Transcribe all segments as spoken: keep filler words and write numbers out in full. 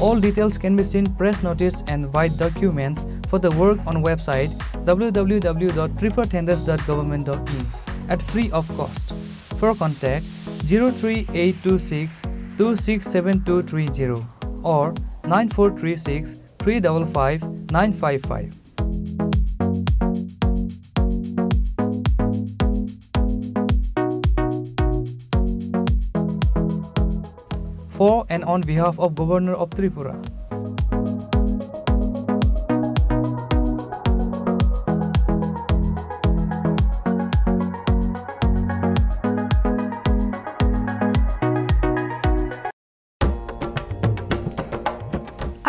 All details can be seen, press notice and white documents for the work on website w w w dot tripura tenders dot government dot in at free of cost. For contact, zero three eight two six two six seven two three zero or nine four three six three double five nine five five. For and on behalf of Governor of Tripura.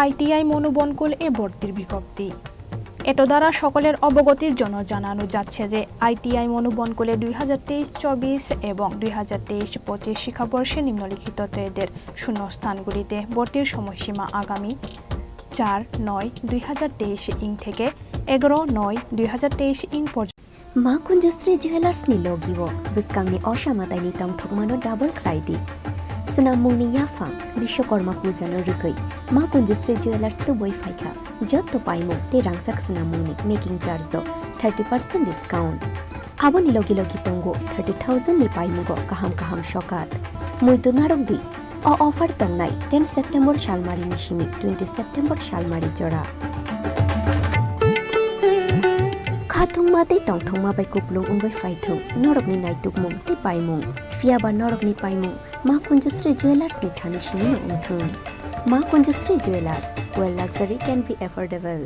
ITI মনোবনকুল এ ভর্তির বিজ্ঞপ্তি। এত দ্বারা সকলের অবগতির জন্য জানানো যাচ্ছে যে আইটিআই মনোবনকুলে দুই হাজার তেইশ চব্বিশ এবং দুই হাজার তেইশ পঁচিশ শিক্ষাবর্ষে নিম্নলিখিত ট্রেডের শূন্যস্থানগুলিতে ভর্তির সময়সীমা আগামী চার নয় দুই হাজার তেইশ ইং থেকে এগারো নয় দুই হাজার তেইশ ইং পর্যন্ত। Ma Kunjasri Jewelers ni logi o bwskang ni osa matai ni tongthokma no double khlai di. Swnammung ni yaphang Bishwakarma puja no rwgwi Ma Kunjasri Jewelers tubui phaikha. Jotto paimung tei rangchak swnammung ni making charge o thirty percent discount. Aboni logi logi tongo thirty thousand ni paimungo kaham kaham sokat. Muitu narwk di. O offer tongnai ten September salmari ni simi twenty September salmari jora. Khathungma tei tongthokma bai kupulung wngwi phaithung norokni naitukmung tei paimung, phiyaba norokni paimung Ma Kunjasri Jewelers ni thani simi no wngthung. Ma Kunjasri Jewelers, where luxury can be affordable.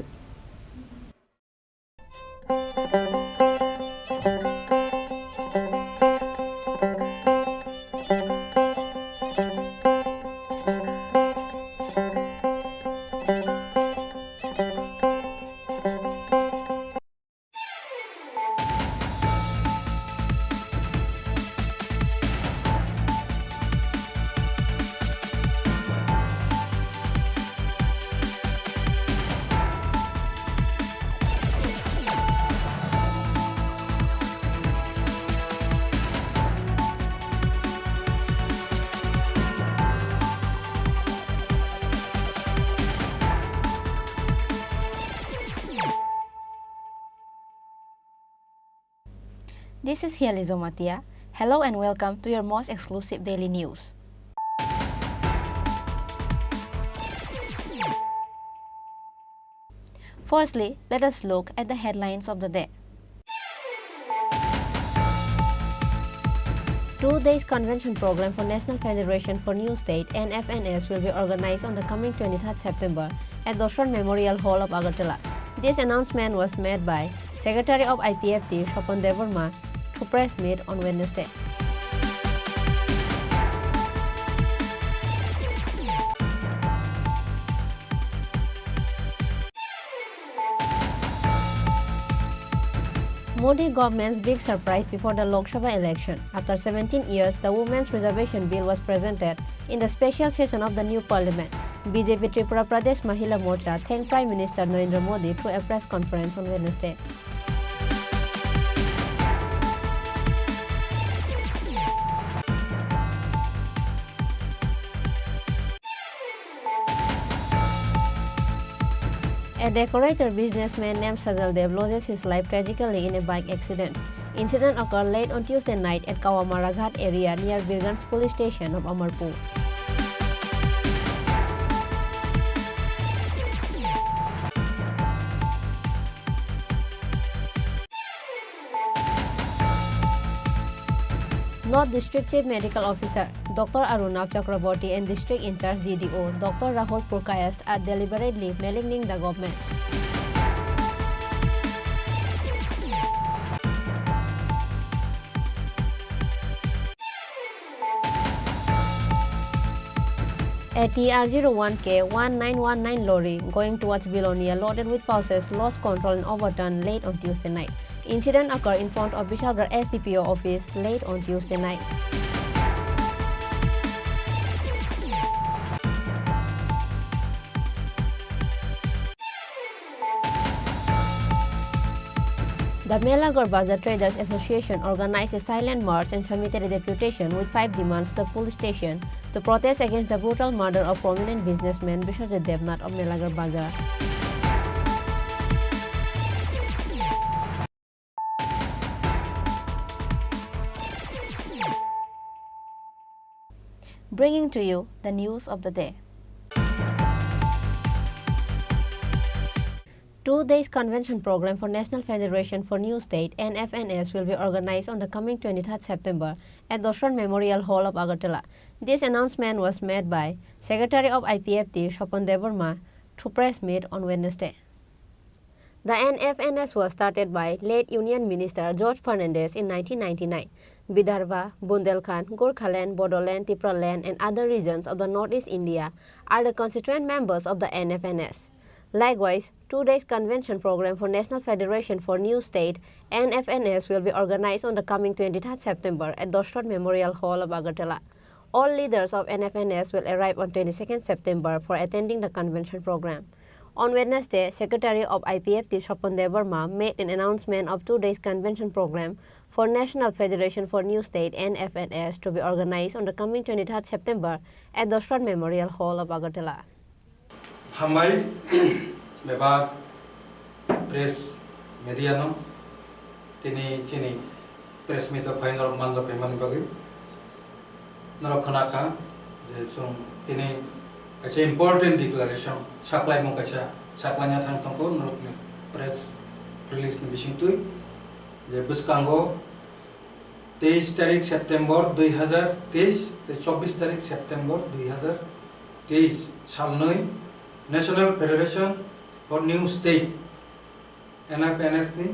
This is Hiali Jomatia. Hello and welcome to your most exclusive daily news. Firstly, let us look at the headlines of the day. Two days convention program for National Federation for New State, N F N S, will be organized on the coming twenty-third September at Doshon Memorial Hall of Agartala. This announcement was made by Secretary of I P F T, Swapan Debbarma, to press meet on Wednesday. Modi government's big surprise before the Lok Sabha election. After seventeen years, the Women's Reservation Bill was presented in the special session of the new parliament. B J P Tripura Pradesh Mahila Morcha thanked Prime Minister Narendra Modi through a press conference on Wednesday. A decorator businessman named Sajal Dev loses his life tragically in a bike accident. Incident occurred late on Tuesday night at Kawamara Ghat area near Birganj Police Station of Amarpur. North District Chief Medical Officer Doctor Aruna Chakraborty and District in-charge D D O Doctor Rahul Purkayasth are deliberately maligning the government. A T R zero one K one nine one nine lorry going towards Belonia loaded with pulses lost control and overturned late on Tuesday night. Incident occurred in front of Bishalgarh S D P O office late on Tuesday night. The Melagar Bazar Traders Association organized a silent march and submitted a deputation with five demands to the police station to protest against the brutal murder of prominent businessman Biswajit Debnath of Melagar Bazar. Bringing to you the news of the day. Two days convention program for National Federation for New State, N F N S, will be organized on the coming twenty-third September at Dosrat Memorial Hall of Agartala. This announcement was made by Secretary of I P F T, Swapan Debbarma, through press meet on Wednesday. The N F N S was started by late Union Minister George Fernandez in nineteen ninety-nine. Vidarbha, Bundelkhand, Gorkhaland, Bodoland, Tipraland, and other regions of the Northeast India are the constituent members of the N F N S. Likewise, two days convention program for National Federation for New State, N F N S, will be organized on the coming twenty-third September at Dosrat Memorial Hall of Agartala. All leaders of N F N S will arrive on twenty-second September for attending the convention program. On Wednesday, Secretary of I P F T Swapan Debbarma made an announcement of two days convention program for National Federation for New State, N F N S, to be organized on the coming twenty-third September at Dosrat Memorial Hall of Agartala. Hambai, bebak press media no, tini chini press meet o phai norok manja phaimani bagwi. Norok khna kha je chwng tini kaisa important declaration saklaimung kaisa saklaina thang tongkho norokni press release ni bisingtwi, je bwskango teis tarik September dui hazar teis tei chobbish tarik September dui hazar teis salnwi National Federation for New State, N F N S ni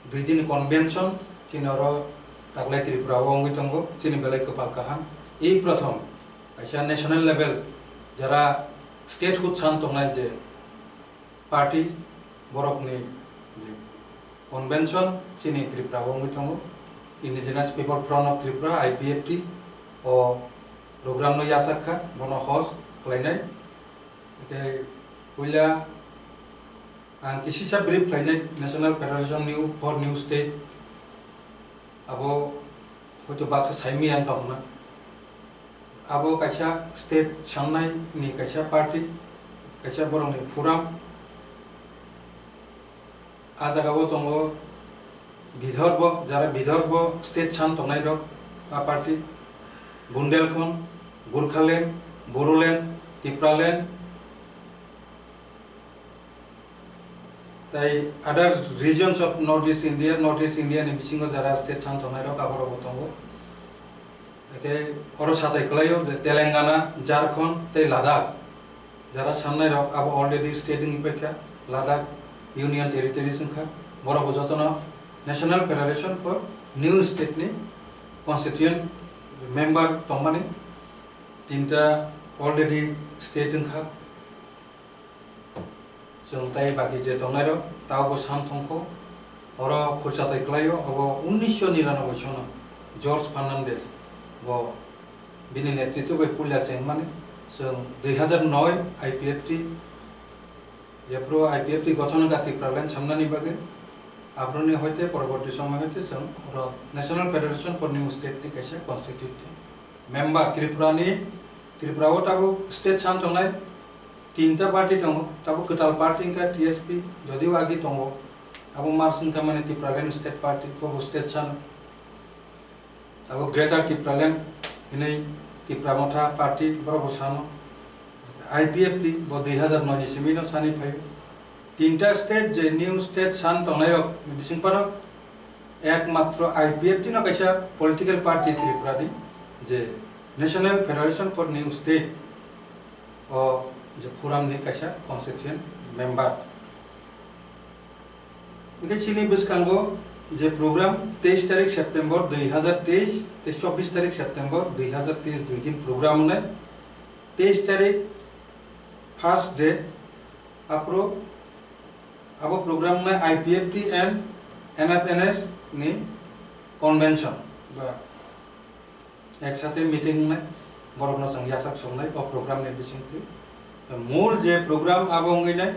dui din convention chini oro taklai Tripura o wngwi tongo, chini belai kwpal kaham. Ei prothom kaisa national level jara statehood san tongnai je party borokni je convention chini Tripura o wngwi tongo, Indigenous People Front of Tripura, I P F T, o program no yachak kha, bono host khlainai. Tei puila ang kisisa brief khlainai National Federation New for New State, abo hoito baksa saimwi ang tongna. Abo kaisa state sannai ni kaisa party, kaisa borokni forum. A jaga o tongo Vidarbha, jara Vidarbha state san tongnai rok, a party, Bundelkhand, Gorkhaland, Bodoland, Tipraland, tei other regions of North East India, North East India ni bisingo jara state san tongnai rok, aborok bo tongo. Hake oro satai kwlaio je Telangana, Jharkhand tei Ladakh. Jara sannai rok abo already state wngwi paikha, Ladakh Union Territories wngkha. Borok bo jotono National Federation for New State ni constituent member tongmani tinta already state wngkha. Chwng tai baki je tongnairok, tabo bo sam thongkho. Oro khursa tai kwlaio, abo unnisho niranoboi sono George Fernandez bo bini netritwo bai puila se wngmani. Chwng dui hazar noi I P F T, jephru I P F T gothon wngkha Tipraland samnani bagwi, abroni hoite poroborti somoy hoite chwng oro National Federation for New State ni kaisa constitute member Tripura ni, Tripura o tabuk state san tongnai tinta party tongo, tabuk kwtal party wngkha T S P, jodio agi tongo, abo Mars wngkha mani Tipraland State Party, bobo state san, tabuk Greater Tipraland hinwi Tipra Motha Party, borok bo sano, I P F T bo dui hazar noi ni simi no sani phaio. Tinta state je new state san tongnai rok ni bising phano ekmatro I P F T no kaisa political party Tripura ni je National Federation for New State o je forum ni kaisa constituent member. Hingke chini bwskango je program teis tarik September dui hazar teis tei chobbish tarik September dui hazar teis dui din program wngnai. Teis tarik first day, aphuru abo program wngnai I P F T and N F N S ni convention ba ek sathe meeting wngnai, borokno chwng yachak songnai o program ni bisingtwi. Mul je program abo wngwi nai,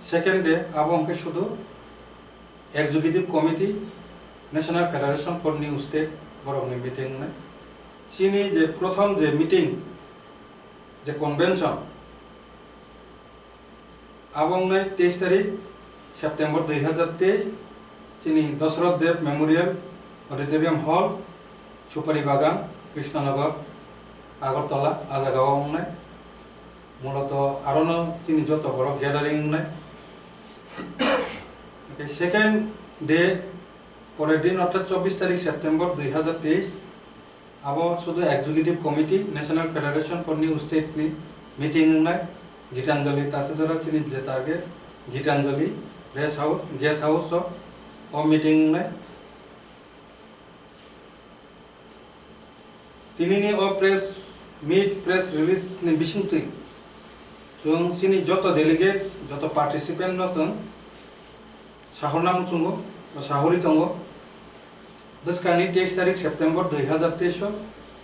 second day abo wngkhe sudu Executive Committee, National Federation for New State borokni meeting wngnai. Chini je prothom je meeting, je convention, abo wngnai teis tarik September dui hazar teis, chini Dosroth Deb Memorial Auditorium Hall, Supari Bagan, Krishnanagar, Agartala, a jagao wngnai. Muloto arono chini joto borok gathering wngnai. Okay, second day, pore din orthat chobbish tarik September dui hazar teis, abo sudu Executive Committee, National Federation for New State ni meeting wngnai, Gitanjali Tathujara chini je target, Gitanjali Rest House, Guest House o, o meeting wngnai. Tinini o press meet, press release ni bisingtwi chwng chini joto delegates, joto participant no chwng sahorna muchungo, sahori tongo. Bwskangni teis tarik September dui hazar teis o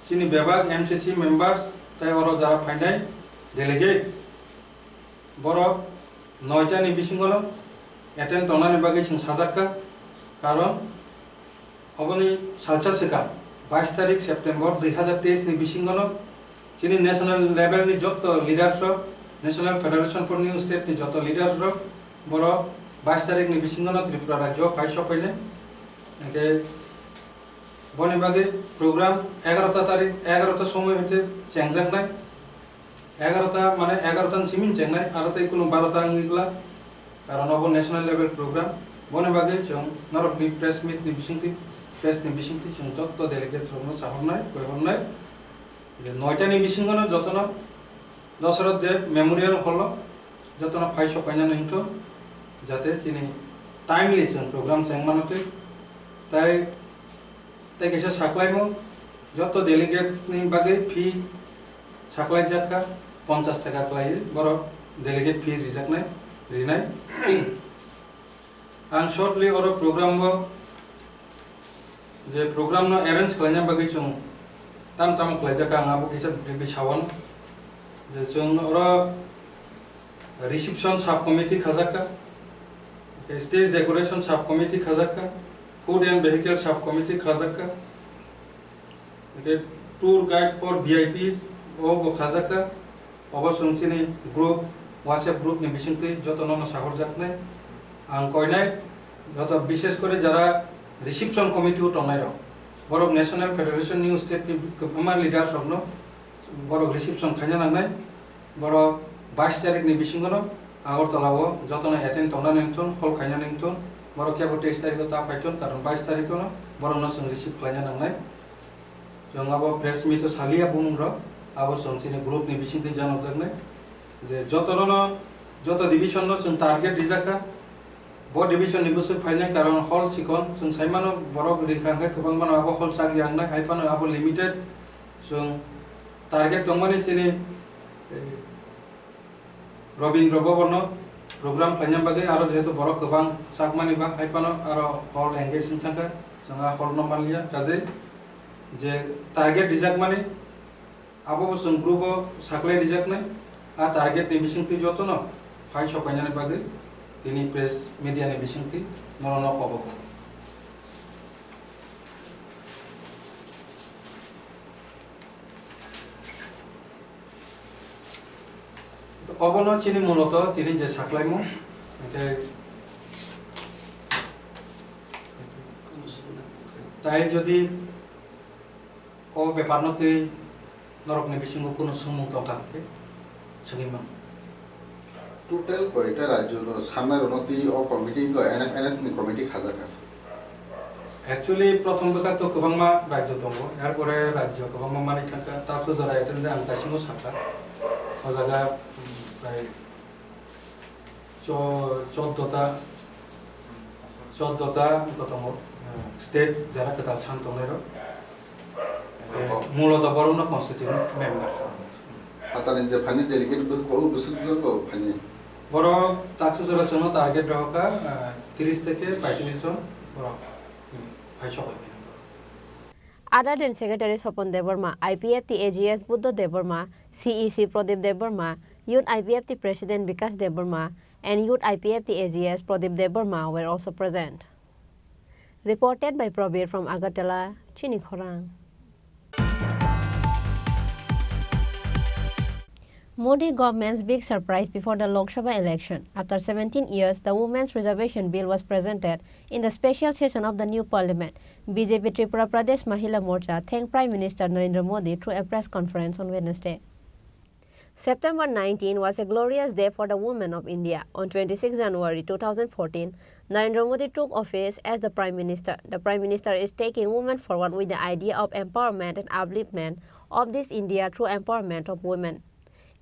chini bebak M C C members tei oro jara phainai delegates borok noita ni bisingo no attend tongnani bagwi chwng sajakka, karon oboni salsa swkang bais tarik September dui hazar teis ni bisingo no chini national level ni joto leaders rok, National Federation for New State ni joto leaders rok borok bais tarik ni bisingo no Tripura rajyo phai sokphainai. Hwnkhe boni bagwi program egarota tarik, egarota somoi hoite chengjaknai. Egarota mane egarota ni simi chengnai, aro tei kunu barota wngwi gla. Karon obo national level program. Boni bagwi chwng norokni press meet ni bisingtwi, press ni bisingtwi chwng joto delegates rokno sahornai, koihornai. Je noita ni bisingo no jotono Dosroth Deb Memorial Hall o jotono phai sokpainani wngthung, jate chini timely chwng program chengmano twi. Tai Tei kaisa saklaimung, joto delegates ni bagwi fee saklaijak kha, ponchash taka khlaiwi borok delegate fee rijaknai, rinai. Ang shortly oro program o, je program no arrange khlaina bagwi chwng tam tamo khlaijak kha, ang abo kisa briefly sawano. Je chwng oro reception sub committee khajak kha, stage decoration sub committee khajak kha, food and vehicle sub committee khajak kha, hwnkhe tour guide for V I Ps o bo khajak kha. Obo chwng chini group, WhatsApp group ni bisingtwi jotono no sahorjaknai. Ang koinai joto, bishes kore jara reception committee o tongnai rok, borok National Federation New State ni kwbangma leaders rokno borok reception khaina nangnai. Borok bais tarik ni bisingo no Agartala o jotono attend tongna nangthun, hol khaina nangthun. Borok kebo teis tarik o ta phaithun, karon bais tarik o no borok no chwng receive khlaina nangnai. Chwng abo press meet o saliya bumung rok, abo chwng chini group ni bisingtwi janokjaknai. Je jotono no, joto division no chwng target rijak kha. Bo division ni bwswk phainai, karon hol chikon, chwng sai mano borok ri kha hwnkhe kwbang mano abo hol chak ya wngnai, hai phano abo limited. Chwng target tongmani chini, eh, Rabindra Bhavan no program khlaina bagwi aro jehetu borok kwbang chakmani ba, hai phano aro hol engage wng thangkha, chwng a hol no manliya, kaje je target rijakmani abo bo chwng group o saklai rijaknai, a target ni bisingtwi jotono phai sokainani bagwi tini press media ni bisingtwi norokno kobogo. Obono chini muloto tini je saklaimung, hwnkhe tai jodi o beparno twi norokni bisingo kunu swngmung tongkha hwnkhe swngwi mano. Total koita rajyo no sanai rokno twi o committee wngkha, N F N S ni committee khajak kha? Actually, prothom bwkha to kwbangma rajyo tongo, erpore rajyo kwbangma manwi thangkha, ta pujora attend ang daisingo sakha, o jaga, um, prai cho-, choddo ta, choddo ta wngkha tongo, uh, state jara kwtal san tongnai rok. Eh, muloto borokno constituent member. Hatani je phani delegate bo-, bo-, bwswk bwswk bo phani? Borok taksa jora chwngno target rohorkha, ah, tris theke paitris jon borok, hmm, phai sobai phai nangkha. Other than Secretary Sopon Debbarma, I P F T A G S Buddha Debbarma, C E C Pradip Debbarma, Youth I P F T President Bikash Debbarma, and Youth I P F T A G S Pradip Debbarma were also present. Reported by Probir from Agartala, Chini Khorang. Modi government's big surprise before the Lok Sabha election. After seventeen years, the Women's Reservation Bill was presented in the special session of the new parliament. B J P Tripura Pradesh Mahila Morcha thanked Prime Minister Narendra Modi through a press conference on Wednesday. September nineteen was a glorious day for the women of India. On twenty-six January two thousand fourteen, Narendra Modi took office as the Prime Minister. The Prime Minister is taking women forward with the idea of empowerment and upliftment of this India through empowerment of women.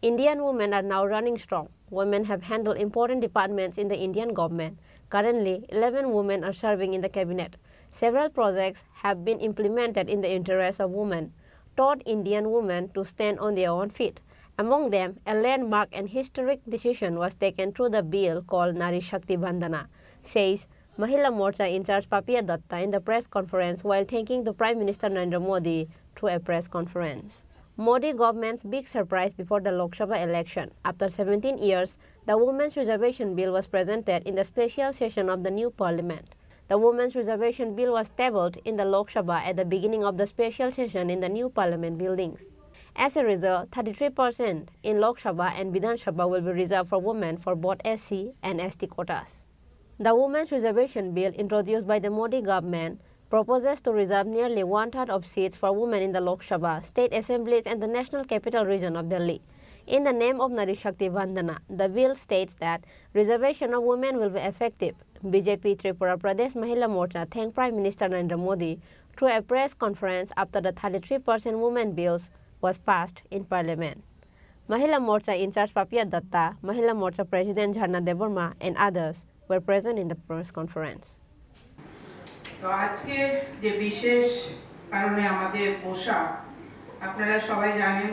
Indian women are now running strong. Women have handled important departments in the Indian government. Currently, eleven women are serving in the cabinet. Several projects have been implemented in the interest of women, taught Indian women to stand on their own feet. Among them, a landmark and historic decision was taken through the bill called Nari Shakti Vandana, says Mahila Morcha in charge Papiya Datta in the press conference while thanking the Prime Minister Narendra Modi through a press conference. Modi government's big surprise before the Lok Sabha election. After seventeen years, the Women's Reservation Bill was presented in the special session of the new parliament. The Women's Reservation Bill was tabled in the Lok Sabha at the beginning of the special session in the new parliament buildings. As a result, thirty-three percent in Lok Sabha and Bidhan Sabha will be reserved for women for both S C and S T quotas. The Women's Reservation Bill introduced by the Modi government proposes to reserve nearly one-third of seats for women in the Lok Sabha, state assemblies and the National Capital Region of Delhi. In the name of Nari Shakti Vandana, the bill states that reservation of women will be effective. B J P Tripura Pradesh Mahila Morcha thanked Prime Minister Narendra Modi through a press conference after the thirty-three percent women bills was passed in parliament. Mahila Morcha in charge Papiya Datta, Mahila Morcha President Jharna Debbarma and others were present in the press conference. তো আজকের যে বিশেষ কারণে আমাদের বসা, আপনারা সবাই জানেন,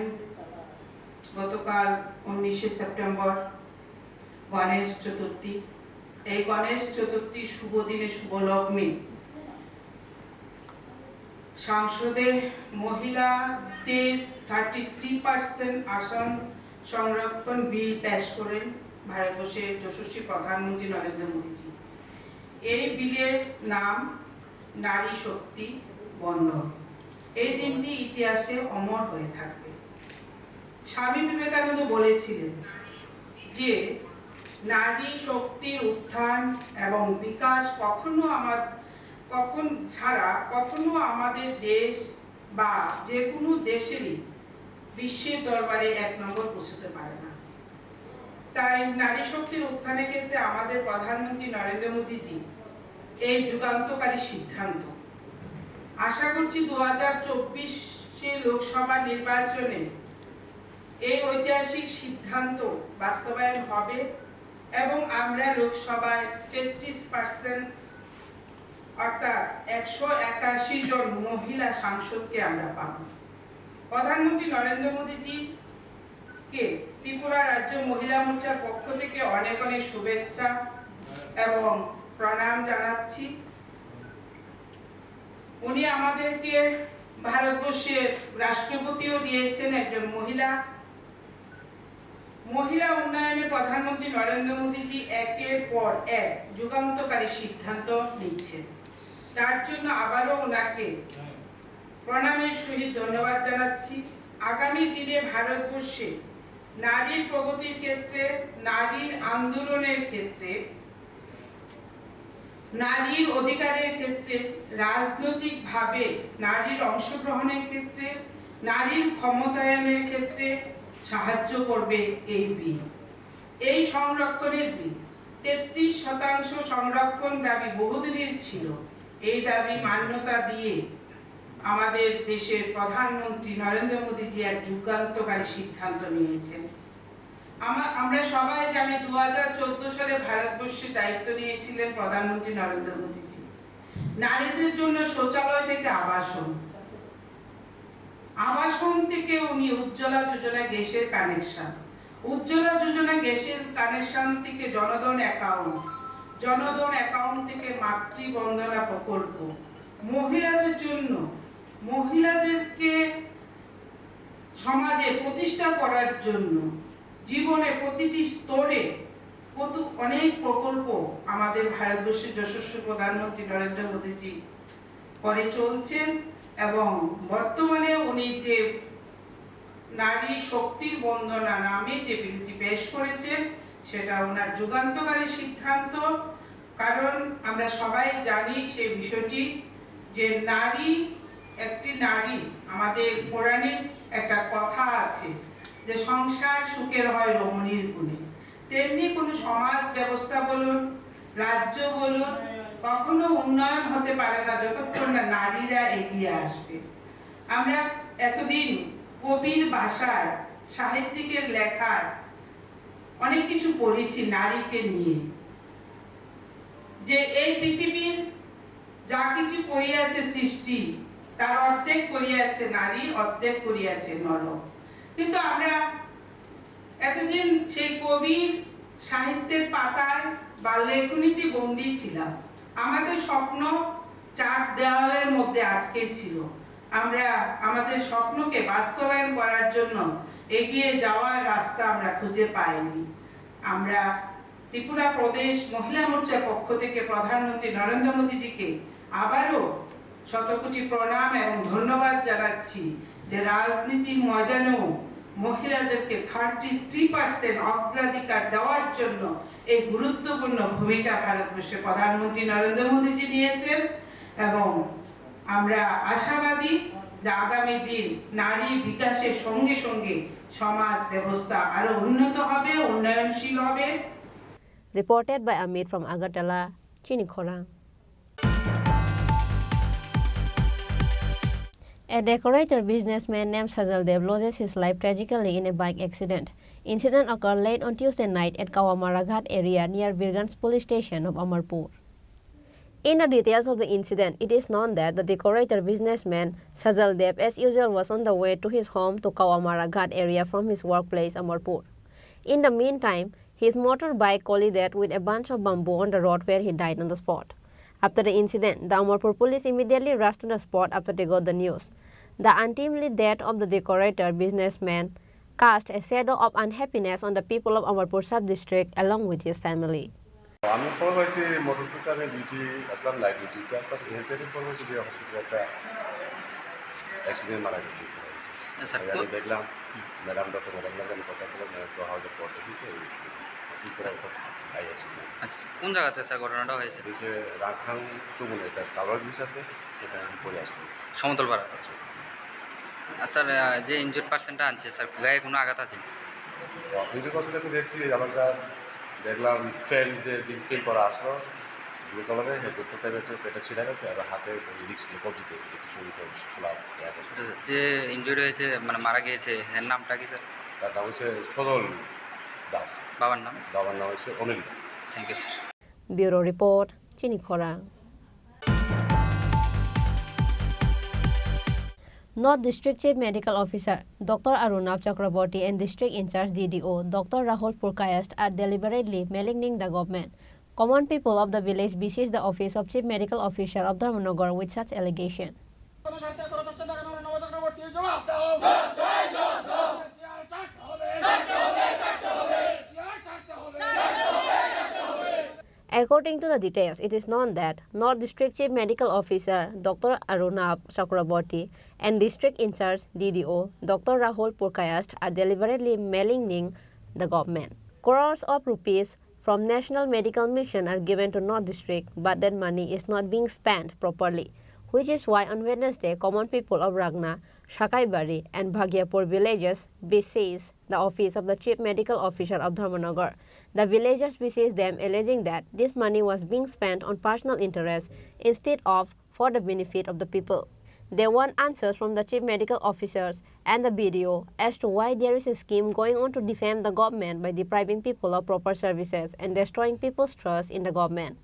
গতকাল উনিশে সেপ্টেম্বর গণেশ চতুর্থী। এই গণেশ চতুর্থী শুভ দিনে, শুভ লগ্নে সংসদে মহিলাদের থার্টি থ্রি পার্সেন্ট আসন সংরক্ষণ বিল পেশ করেন ভারতবর্ষের যশস্বী প্রধানমন্ত্রী নরেন্দ্র মোদীজি। এই বিলের নাম নারী শক্তি বন্দন। এই দিনটি ইতিহাসে অমর হয়ে থাকবে। স্বামী বিবেকানন্দ বলেছিলেন যে নারী শক্তির উত্থান এবং বিকাশ কখনো আমার, কখন ছাড়া কখনো আমাদের দেশ বা যে কোনো দেশেরই বিশ্বের দরবারে এক নম্বর পৌঁছতে পারে না। তাই নারী শক্তির উত্থানের ক্ষেত্রে আমাদের প্রধানমন্ত্রী নরেন্দ্র মোদীজি এই যুগান্তকারী সিদ্ধান্ত, আশা করছি দু হাজার চব্বিশে লোকসভা নির্বাচনে এই ঐতিহাসিক সিদ্ধান্ত বাস্তবায়ন হবে এবং আমরা লোকসভায় তেত্রিশ পার্সেন্ট, অর্থাৎ একশো একাশি জন মহিলা সাংসদকে আমরা পাব। প্রধানমন্ত্রী নরেন্দ্র মোদীজিকে ত্রিপুরা রাজ্য মহিলা মোর্চার পক্ষ থেকে অনেক অনেক শুভেচ্ছা এবং প্রণাম জানাচ্ছি। উনি আমাদেরকে ভারতবর্ষের রাষ্ট্রপতিও দিয়েছেন, একজন মহিলা। মহিলা উন্নয়নে প্রধানমন্ত্রী নরেন্দ্র মোদীজি একের পর এক যুগান্তকারী সিদ্ধান্ত নিচ্ছেন। তার জন্য আবারও ওনাকে প্রণামের সহিত ধন্যবাদ জানাচ্ছি। আগামী দিনে ভারতবর্ষে নারীর প্রগতির ক্ষেত্রে, নারীর আন্দোলনের ক্ষেত্রে, নারীর অধিকারের ক্ষেত্রে, রাজনৈতিকভাবে নারীর অংশগ্রহণের ক্ষেত্রে, নারীর ক্ষমতায়নের ক্ষেত্রে সাহায্য করবে এই বিল। এই সংরক্ষণের বিল, তেত্রিশ শতাংশ সংরক্ষণ দাবি বহুদিনের ছিল। এই দাবি মান্যতা দিয়ে আমাদের দেশের প্রধানমন্ত্রী নরেন্দ্র মোদীজি এক যুগান্তকারী সিদ্ধান্ত নিয়েছেন। আমা-, আমরা সবাই জানি, দু হাজার চোদ্দ সালে ভারতবর্ষের দায়িত্ব নিয়েছিলেন প্রধানমন্ত্রী নরেন্দ্র মোদীজি। নারীদের জন্য শৌচালয় থেকে আবাসন, আবাসন থেকে উনি উজ্জ্বলা যোজনা গ্যাসের কানেকশন, উজ্জ্বলা যোজনা গ্যাসের কানেকশন থেকে জনধন অ্যাকাউন্ট, জনধন অ্যাকাউন্ট থেকে মাতৃবন্দনা প্রকল্প, মহিলাদের জন্য, মহিলাদেরকে সমাজে প্রতিষ্ঠা করার জন্য, জীবনে প্রতিটি স্তরে কত অনেক প্রকল্প আমাদের ভারতবর্ষের যশস্বী প্রধানমন্ত্রী নরেন্দ্র মোদীজি করে চলছেন এবং বর্তমানে উনি যে নারী শক্তির বন্দনা নামে যে বিলটি পেশ করেছেন, সেটা ওনার যুগান্তকারী সিদ্ধান্ত। কারণ আমরা সবাই জানি সেই বিষয়টি যে নারী, একটি নারী, আমাদের কোরআনে একটা কথা আছে যে সংসার সুখের হয় রমণীর গুণে। তেমনি কোনো সমাজ ব্যবস্থা বলুন, রাজ্য বলুন, কখনো উন্নয়ন হতে পারে না যতক্ষণ না নারীরা এগিয়ে আসবে। আমরা এতদিন কবির ভাষায়, সাহিত্যিকের লেখায় অনেক কিছু পড়েছি নারীকে নিয়ে, যে এই পৃথিবীর যা কিছু করিয়াছে সৃষ্টি, তার অর্ধেক করিয়াছে নারী, অর্ধেক করিয়াছে নর। কিন্তু আমরা এতদিন সেই কবির সাহিত্যের পাতায় বা লেখনীতে বন্দী ছিলাম। আমাদের স্বপ্ন চার দেওয়ালের মধ্যে আটকে ছিল। আমরা আমাদের স্বপ্নকে বাস্তবায়ন করার জন্য এগিয়ে যাওয়ার রাস্তা আমরা খুঁজে পাইনি। আমরা ত্রিপুরা প্রদেশ মহিলা মোর্চার পক্ষ থেকে প্রধানমন্ত্রী নরেন্দ্র মোদীজিকে আবারও শতকোটি প্রণাম এবং ধন্যবাদ জানাচ্ছি যে রাজনীতির ময়দানেও মহিলাদেরকে থার্টি থ্রি পার্সেন্ট অগ্রাধিকার দেওয়ার জন্য এই গুরুত্বপূর্ণ ভূমিকা ভারতবর্ষের প্রধানমন্ত্রী নরেন্দ্র মোদীজি নিয়েছেন এবং আমরা আশাবাদী যে আগামী দিন নারী বিকাশের সঙ্গে সঙ্গে সমাজ ব্যবস্থা আরো উন্নত হবে, উন্নয়নশীল হবে। Reported by Amit from Agartala, Chini Khorang. A decorator businessman named Sajal Dev loses his life tragically in a bike accident. Incident occurred late on Tuesday night at Kawamara Ghat area near Birganj police station of Amarpur. In the details of the incident, it is known that the decorator businessman Sajal Dev, as usual, was on the way to his home to Kawamara Ghat area from his workplace, Amarpur. In the meantime, his motorbike collided with a bunch of bamboo on the road where he died on the spot. After the incident, the Amarpur police immediately rushed to the spot after they got the news. The untimely death of the decorator businessman cast a shadow of unhappiness on the people of Amarpur sub-district along with his family. আমি খবর পাইছি মোটর থেকে আমি ডিউটি আসলাম, নাইট ডিউটিতে আসলাম, এখান থেকে খবর পাইছি যে হসপিটালে একটা অ্যাক্সিডেন্ট মারা গেছে। আচ্ছা, আমি কো- দেখলাম, ম্যাডাম, ডক্টর ম্যাডাম লাগে আমি কথা বললাম, ম্যাডাম তো হাউসে পড়তে দিয়েছে, এই অ্যাক্সিডেন্ট। কি করে আই অ্যাক্সিডেন্ট? আচ্ছা, আচ্ছা, কোন জায়গাতে স্যার ঘটনাটা হয়েছে? হচ্ছে রাখাল চৌমুহনী, একটা কাভার ব্রিজ আছে, সেখানে আমি পড়ে আসলাম। সমতল পাড়া? আচ্ছা। আর স্যার, আহ, যে ইনজুর্ড পার্সনটা আনছে স্যার, গায়ে কোনো আঘাত আছে? ইনজুর্ড পার্সনটা আমি দেখছি, আমার যা দেখলাম প্যান্ট, যে জিন্স প্যান্ট পরা আসলো ব্লু কালারের, হেলমেটটা তাই একটু পেটে ছিঁড়ে গেছে, আর হাতে লিখছিল কবজিতে কিছু খোলা আছে। আচ্ছা, আচ্ছা, যে ইনজুরি হয়েছে, মানে মারা গিয়েছে, এর নামটা কি স্যার? তার নাম হচ্ছে সজল দাস। বাবার নাম? বাবার নাম হচ্ছে Anil Das. Thank you sir. Bureau report, Chini Khorang. North District Chief Medical Officer Doctor Arunab Chakraborty and District in-charge D D O Doctor Rahul Purkayasth are deliberately maligning the government. Common people of the village besiege the office of Chief Medical Officer of Dharmanagar with such allegation. According to the details, it is known that North District Chief Medical Officer Doctor Arunab Chakraborty and District in-charge D D O Doctor Rahul Purkayasth are deliberately maligning the government. Crores of rupees from National Medical Mission are given to North District, but that money is not being spent properly, which is why on Wednesday, common people of Ragna, Sakaibari, and Bhagiapur villages besieged the office of the Chief Medical Officer of Dharmanagar. The villagers besieged them, alleging that this money was being spent on personal interest instead of for the benefit of the people. They want answers from the chief medical officers and the B D O as to why there is a scheme going on to defame the government by depriving people of proper services and destroying people's trust in the government.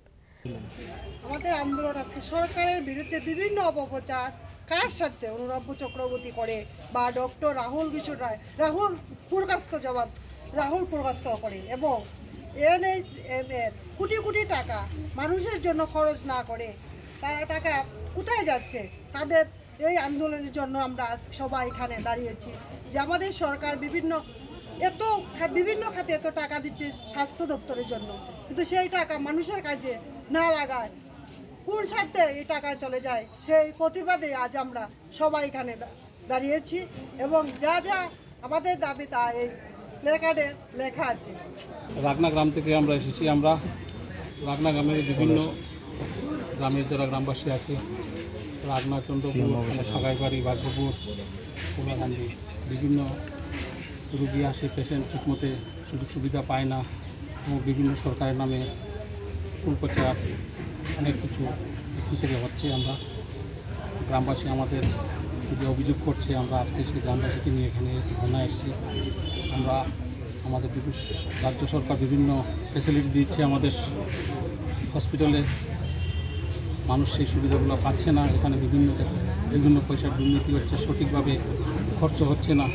আমাদের আন্দোলন আজকে সরকারের বিরুদ্ধে বিভিন্ন অপপ্রচার, কার স্বার্থে? অনুরাব্য চক্রবর্তী করে বা ডক্টর রাহুল কিশোর রায়, রাহুল পুরকাস্ত জবাব, রাহুল পুরকাস্ত করে এবং এনএইচএম এর কোটি কোটি টাকা মানুষের জন্য খরচ না করে তারা টাকা কোথায় যাচ্ছে? তাদের এই আন্দোলনের জন্য আমরা আজ সবাই এখানে দাঁড়িয়েছি যে আমাদের সরকার বিভিন্ন এত খা-, বিভিন্ন খাতে এত টাকা দিচ্ছে স্বাস্থ্য দপ্তরের জন্য, কিন্তু সেই টাকা মানুষের কাজে না লাগায় কোন স্বার্থে এই টাকা চলে যায়, সেই প্রতিবাদে আজ আমরা সবাই এখানে দা-, দাঁড়িয়েছি এবং যা যা আমাদের দাবি তা এই প্ল্যাকার্ডে লেখা আছে। রাগনা গ্রাম থেকে আমরা এসেছি। আমরা রাগনা গ্রামের বিভিন্ন গ্রামের যারা গ্রামবাসী আছে, রাগনা, চন্দ্রপুর, সাগাইবাড়ি, ভাগ্যপুর, কোলাকান্দি, বিভিন্ন রুগী আসে, পেশেন্ট ঠিকমতো সুযোগ সুবিধা পায় না এবং বিভিন্ন সরকারের নামে কুলপ্রচার, অনেক কিছু এখান থেকে হচ্ছে। আমরা গ্রামবাসী আমাদের যে অভিযোগ করছে, আমরা আজকে সেই গ্রামবাসীকে নিয়ে এখানে ধর্ণা এসেছি। আমরা আমাদের বিভিন্ন রাজ্য সরকার বিভিন্ন ফ্যাসিলিটি দিচ্ছে আমাদের হসপিটালে, মানুষ সেই সুবিধাগুলো পাচ্ছে না। এখানে বিভিন্ন বিভিন্ন পয়সার দুর্নীতি হচ্ছে, সঠিকভাবে খরচ হচ্ছে না।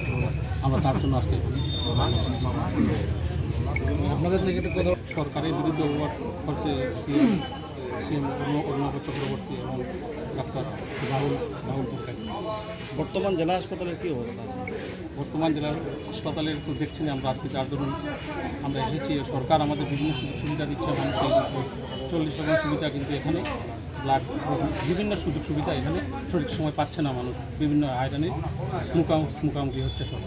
আমরা তার জন্য আজকে এখানে আপনাদের থেকে একটু কথা সরকারের বিরুদ্ধে অপবাদ করছে সিএম, সিএম অর্ণব, অর্ণব চক্রবর্তী এবং ডাক্তার রাহুল, রাহুল সরকার। বর্তমান জেলা হাসপাতালের কি অবস্থা আছে? বর্তমান জেলা হাসপাতালের তো দেখছেন আমরা আজকে, যার দরুন আমরা এসেছি। সরকার আমাদের বিভিন্ন সুযোগ সুবিধা দিচ্ছে, মানুষের চল্লিশ রকম সুবিধা, কিন্তু এখানে ব্লাড, বিভিন্ন সুযোগ সুবিধা এখানে সঠিক সময় পাচ্ছে না মানুষ, বিভিন্ন হয়রানির মুখা-, মুখামুখি হচ্ছে সব।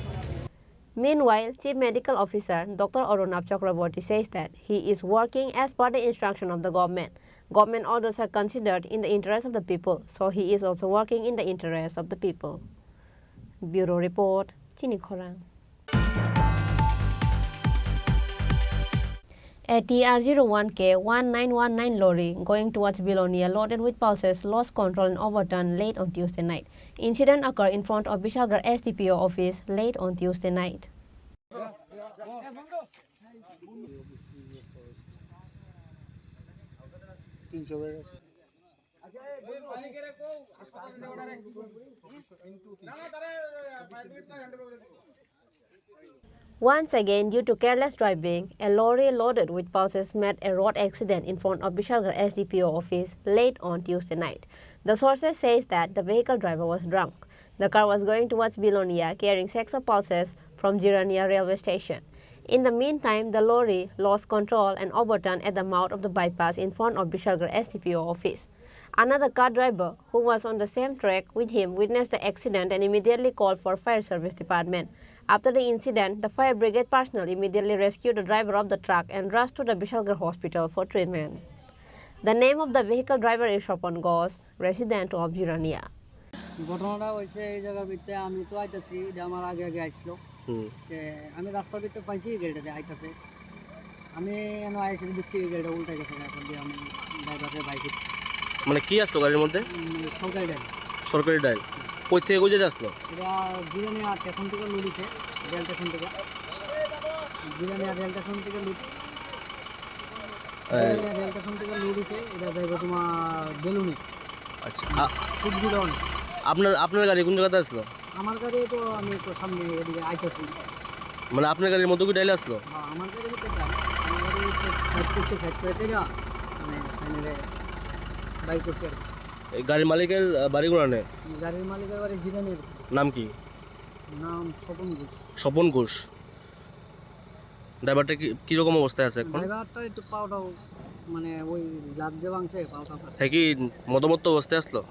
Meanwhile, Chief Medical Officer Doctor Arunab Chakraborty says that he is working as per the instruction of the government. Government orders are considered in the interest of the people, so he is also working in the interest of the people. Bureau Report, Chini Khorang. A T R zero one K one nine one nine lorry going towards Belonia loaded with pulses lost control and overturned late on Tuesday night. Incident occurred in front of Bishalgarh S D P O office late on Tuesday night. Once again, due to careless driving, a lorry loaded with pulses made a road accident in front of Bishalgarh S D P O office late on Tuesday night. The sources says that the vehicle driver was drunk. The car was going towards Belonia carrying sacks of pulses from Jirania railway station. In the meantime, the lorry lost control and overturned at the mouth of the bypass in front of Bishalgarh S D P O office. Another car driver who was on the same track with him witnessed the accident and immediately called for fire service department. After the incident, the fire brigade personnel immediately rescued the driver of the truck and rushed to the Bishalgarh hospital for treatment. The name of the vehicle driver is Shopon Ghosh, resident of Jirania. ঘটনাটা হয়েছে এই জায়গার ভিতরে, আমি তো আইতাছি, এটা আমার আগে আগে আসলো। হুম। তে আমি রাস্তার ভিতরে পাইছি এই গাড়িটাতে আইতাছে। আমি এনে আইসি দেখছি এই গাড়িটা উল্টে গেছে, এখন দিয়ে আমি ড্রাইভারকে বাই করছি। মানে কি আসলো গাড়ির মধ্যে? উম, সরকারি ডাইল। সরকারি ডাইল? কই থেকে কই যেতে আসলো? এটা জিরানিয়া স্টেশন থেকে লুট হইছে, রেল স্টেশন থেকে। জিরানিয়া রেল স্টেশন থেকে লুট। এই জিরানিয়া রেল স্টেশন থেকে লুট হইছে, এটা যাইব তোমার বেলুনি। আচ্ছা, আ-, কুচবিহার। আপনার, আপনার গাড়ি কোন জায়গাতে আসলো? আমার গাড়ি তো আমি একটু সামনে এদিকে আইতাছি। মানে আপনার গাড়ির মধ্যে কি ডাইল আসলো? হ্যাঁ, আমার গাড়ির ভিতরে ডাইল। আমার গাড়ি তো সাইড করতে, সাইড করে থেকে আমি ফাইনালি বাই করছি আর কি। এই গাড়ির মালিকের, আহ, বাড়ি কোনানে? গাড়ির মালিকের বাড়ি জিরানির। নাম কি? নাম স্বপন ঘোষ। স্বপন ঘোষ। ড্রাইভারটা কি, কিরকম অবস্থায় আছে এখন? ড্রাইভারটা একটু পাওটাও, মানে, ওই লাফ যে ভাঙছে, পাওটা ফাটছে। হ্যাঁ, কি মদমত্ত অবস্থায় আসলো?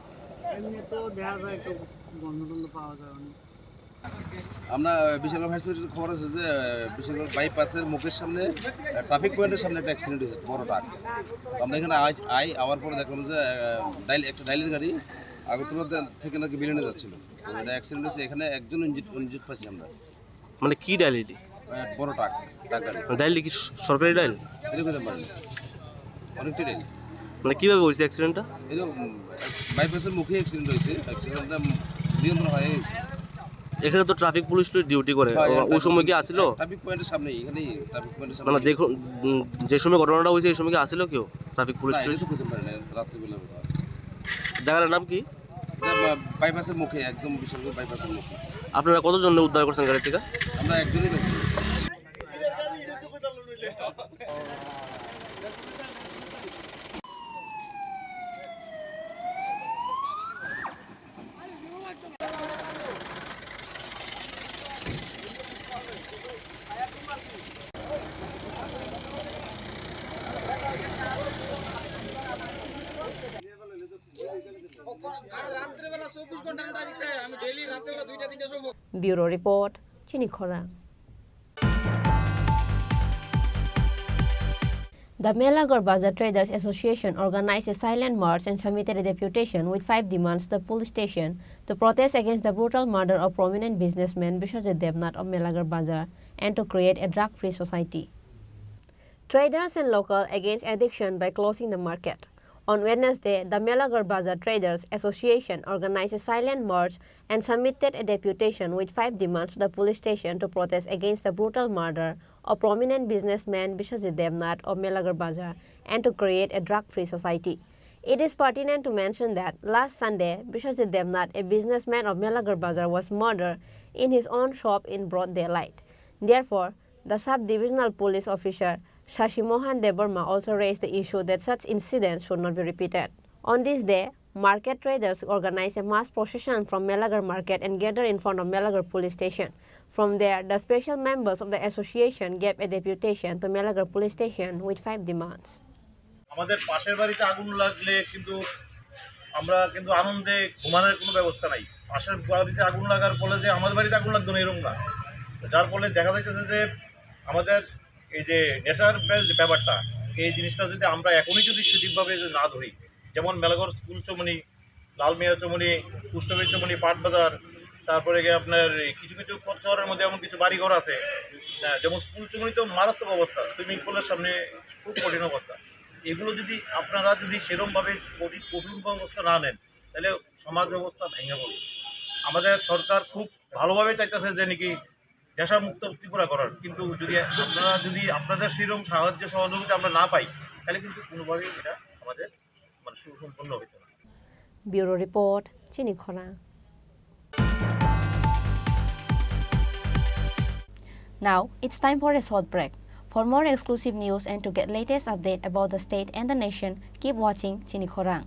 এমনি তো দেখা যায় একটু গন্ধ টন্ধ পাওয়া যায় অনেক। আমরা বিশাল ফায়ার সার্ভিসের খবর আছে যে, বিশাল বাইপাসের মুখের সামনে, আহ, ট্রাফিক পয়েন্টের সামনে একটা অ্যাক্সিডেন্ট হয়েছে, বড় ট্রাক। তো আমরা এখানে আই, আই, আওয়ার পরে দেখলাম যে, আহ, ডাইল, একটা ডাইলের গাড়ি আগরতলা থেকে নাকি বিলেনে যাচ্ছিল। তো এটা অ্যাক্সিডেন্ট হয়েছে, এখানে একজন ইনজিউর্ড, ইনজিউর্ড পাইছি আমরা। মানে কি ডাইল এটি? আহ, বড় ট্রাক, ট্রাক গাড়ি। ডাইল কি স-, সরকারি ডাইল? এটা হতে পারে। অনেকটা ডাইল। মানে কিভাবে হয়েছে অ্যাক্সিডেন্টটা? এটা, উম, বাইপাসের মুখে অ্যাক্সিডেন্ট হয়েছে। অ্যাক্সিডেন্টটা নিয়ন্ত্রণ হয়। এখানে তো ট্রাফিক পুলিশ তো ডিউটি করে। হ্যাঁ, ও-, ওই ট্রাফিক সময় কি পুলিশ, আসিল? ট্রাফিক পয়েন্টের সামনেই, এখানেই ট্রাফিক পয়েন্টের সামনে। মানে দেখুন, উম, যে সময় ঘটনাটা হয়েছে, এই সময় কি আসিল কেউ ট্রাফিক পুলিশ না, টুলিশ? এটা তো হতে পারে না, রাত্রিবেলা হতে পারে। জায়গার নাম কি? এটা বা-, বাইপাসের মুখে, একদম বিশালগড় বাইপাসের মুখে। আপনারা কতজন লোক উদ্ধার করছেন গাড়ি থেকে? আমরা একজনই লোক। Bureau report, Chini Khorang. The Melagar Bazar Traders Association organized a silent march and submitted a deputation with five demands to the police station to protest against the brutal murder of prominent businessman Biswajit Debnath of Melagar Bazar and to create a drug-free society. Traders and local against addiction by closing the market. On Wednesday, the Melagar Bazar Traders Association organized a silent march and submitted a deputation with five demands to the police station to protest against the brutal murder of prominent businessman Biswajit Debnath of Melagar Bazar and to create a drug-free society. It is pertinent to mention that last Sunday, Biswajit Debnath, a businessman of Melagar Bazar, was murdered in his own shop in broad daylight. Therefore, the sub-divisional police officer Shashi Mohan Debbarma also raised the issue that such incidents should not be repeated. On this day, market traders organized a mass procession from Melagar market and gathered in front of Melagar police station. From there, the special members of the association gave a deputation to Melagar police station with five demands. আমাদের পাশের বাড়িতে আগুন লাগলে কিন্তু আমরা কিন্তু আনন্দে ঘুমানোর কোনো ব্যবস্থা নাই। পাশের বাড়িতে আগুন লাগার ফলে যে আমাদের বাড়িতে আগুন লাগতো না, এরকম না। যার ফলে দেখা যাইতেছে যে আমাদের এই যে নেশার ব্য-, ব্যাপারটা, এই জিনিসটা যদি আমরা এখনই যদি সঠিকভাবে যদি না ধরি, যেমন মেলাঘর স্কুল চমনি, লালমিয়া চমনি, কুষ্ঠবীর চমনি, পাটবাজার, তারপরে গিয়ে আপনার এই কিছু কিছু ক-, শহরের মধ্যে এমন কিছু বাড়িঘর আছে, হ্যাঁ, যেমন স্কুল চমনি তো মারাত্মক অবস্থা, সুইমিং পুলের সামনে খুব কঠিন অবস্থা। এগুলো যদি আপনারা যদি সেরকমভাবে কঠিন, কঠোর ব্যবস্থা না নেন, তাহলে সমাজ ব্যবস্থা ভেঙে পড়বে। আমাদের সরকার খুব ভালোভাবে চাইতেছে যে নাকি নেশামুক্ত ত্রিপুরা করার, কিন্তু যদি আপনারা যদি আপনাদের সেরকম সাহায্য সহযোগিতা আমরা না পাই, তাহলে কিন্তু কোনোভাবেই এটা আমাদের মানে সুসম্পন্ন হইতো না। Bureau report, Chini Khorang. Now, it's time for a short break. For more exclusive news and to get latest update about the state and the nation, keep watching Chini Khorang.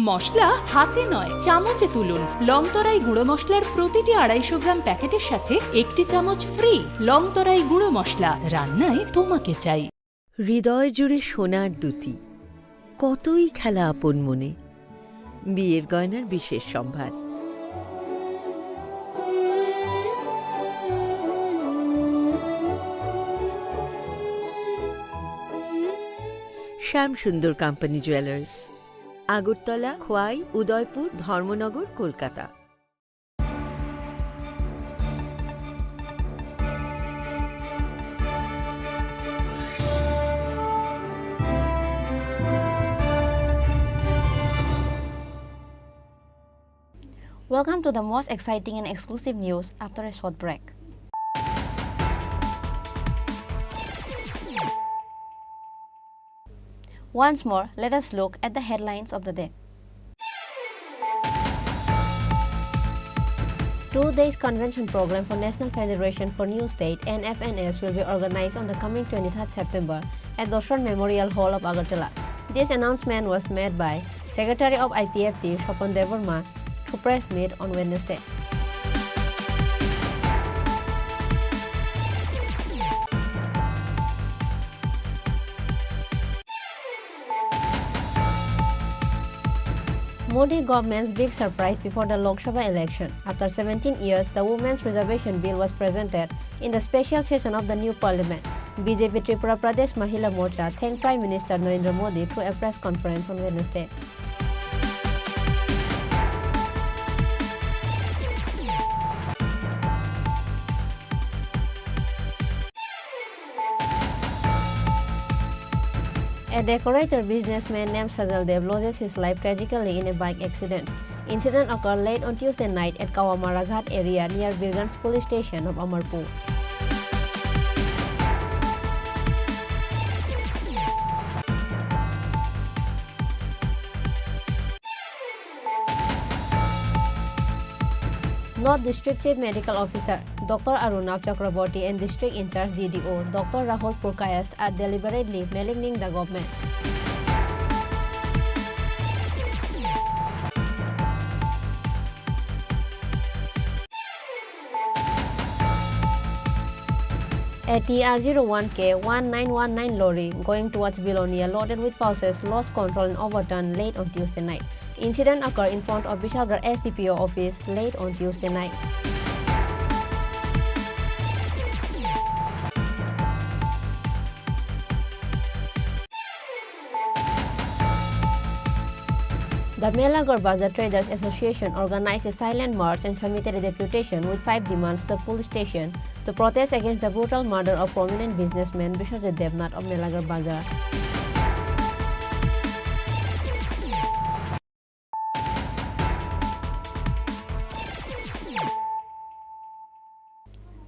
মশলা হাতে নয়, চামচে তুলুন। লংতরাই গুঁড়ো মশলার প্রতিটি আড়াইশো গ্রাম প্যাকেটের সাথে একটি চামচ ফ্রি। লংতরাই গুঁড়ো মশলা, রান্নায় তোমাকে চাই। হৃদয় জুড়ে সোনার দ্যুতি, কতই খেলা আপন মনে। বিয়ের গয়নার বিশেষ সম্ভার। শ্যাম সুন্দর কোম্পানি জুয়েলার্স, আগরতলা, খোয়াই, উদয়পুর, ধর্মনগর, Kolkata. Welcome to the most exciting and exclusive news after a short break. Once more, let us look at the headlines of the day. Two days convention program for National Federation for New State, N F N S, will be organized on the coming twenty-third September at Doshon Memorial Hall of Agartala. This announcement was made by Secretary of I P F T, Swapan Debbarma, to press meet on Wednesday. Modi government's big surprise before the Lok Sabha election. After seventeen years, the Women's Reservation Bill was presented in the special session of the new parliament. B J P Tripura Pradesh Mahila Morcha thanked Prime Minister Narendra Modi through a press conference on Wednesday. A decorator businessman named Sajal Dev loses his life tragically in a bike accident. Incident occurred late on Tuesday night at Kawamara Ghat area near Birganj Police Station of Amarpur. North District Chief Medical Officer Doctor Arunab Chakraborty and District in-charge D D O Doctor Rahul Purkayast are deliberately maligning the government. A T R zero one K one nine one nine lorry going towards Belonia loaded with pulses lost control and overturned late on Tuesday night. Incident occurred in front of Bishalgarh S D P O office late on Tuesday night. The Melagarh Bazar Traders Association organized a silent march and submitted a deputation with five demands to the police station to protest against the brutal murder of prominent businessman Biswajit Debnath of Melagarh Bazar.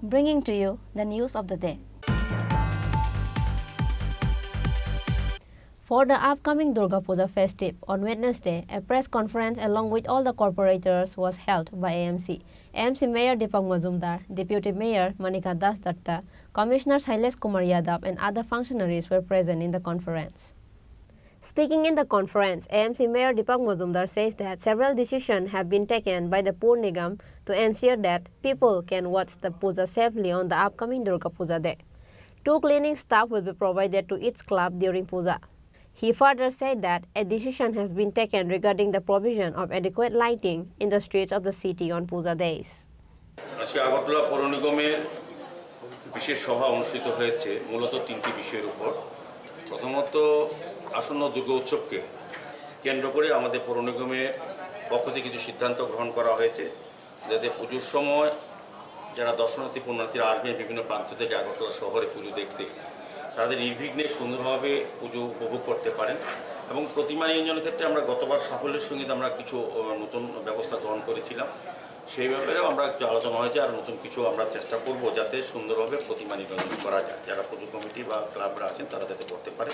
Bringing to you the news of the day. For the upcoming Durga Puja festive on Wednesday, a press conference along with all the corporators was held by A M C. A M C Mayor Deepak Majumdar, Deputy Mayor Manika Das Datta, Commissioner Shailesh Kumar Yadav and other functionaries were present in the conference. Speaking in the conference, A M C Mayor Deepak Majumdar says that several decisions have been taken by the Pur Nigam to ensure that people can watch the puja safely on the upcoming Durga Puja day. Two cleaning staff will be provided to each club during puja. He further said that a decision has been taken regarding the provision of adequate lighting in the streets of the city on puja days. আজকে আগরতলা পৌর নিগমের বিশেষ সভা অনুষ্ঠিত হয়েছে মূলত তিনটি বিষয়ের উপর। প্রথমত, আসন্ন দুর্গা উৎসবকে কেন্দ্র করে আমাদের পৌর নিগমের পক্ষ থেকে কিছু সিদ্ধান্ত গ্রহণ করা হয়েছে, যাতে পুজোর সময় যারা দর্শনার্থী পুণ্যার্থীরা আসবেন বিভিন্ন প্রান্ত থেকে আগরতলা শহরে পুজো দেখতে, তাদের নির্বিঘ্নে সুন্দরভাবে পুজো উপভোগ করতে পারেন। এবং প্রতিমা নিরঞ্জনের ক্ষেত্রে আমরা গতবার সাফল্যের সঙ্গে আমরা কিছু, আহ, নতুন ব্যবস্থা গ্রহণ করেছিলাম। সেই ব্যাপারেও আমরা একটু আলোচনা হয়েছে, আর নতুন কিছু আমরা চেষ্টা করব যাতে সুন্দরভাবে প্রতিমা নিরঞ্জন করা যায়। যারা পুজো কমিটি বা ক্লাবরা আছেন, তারা যাতে করতে পারে।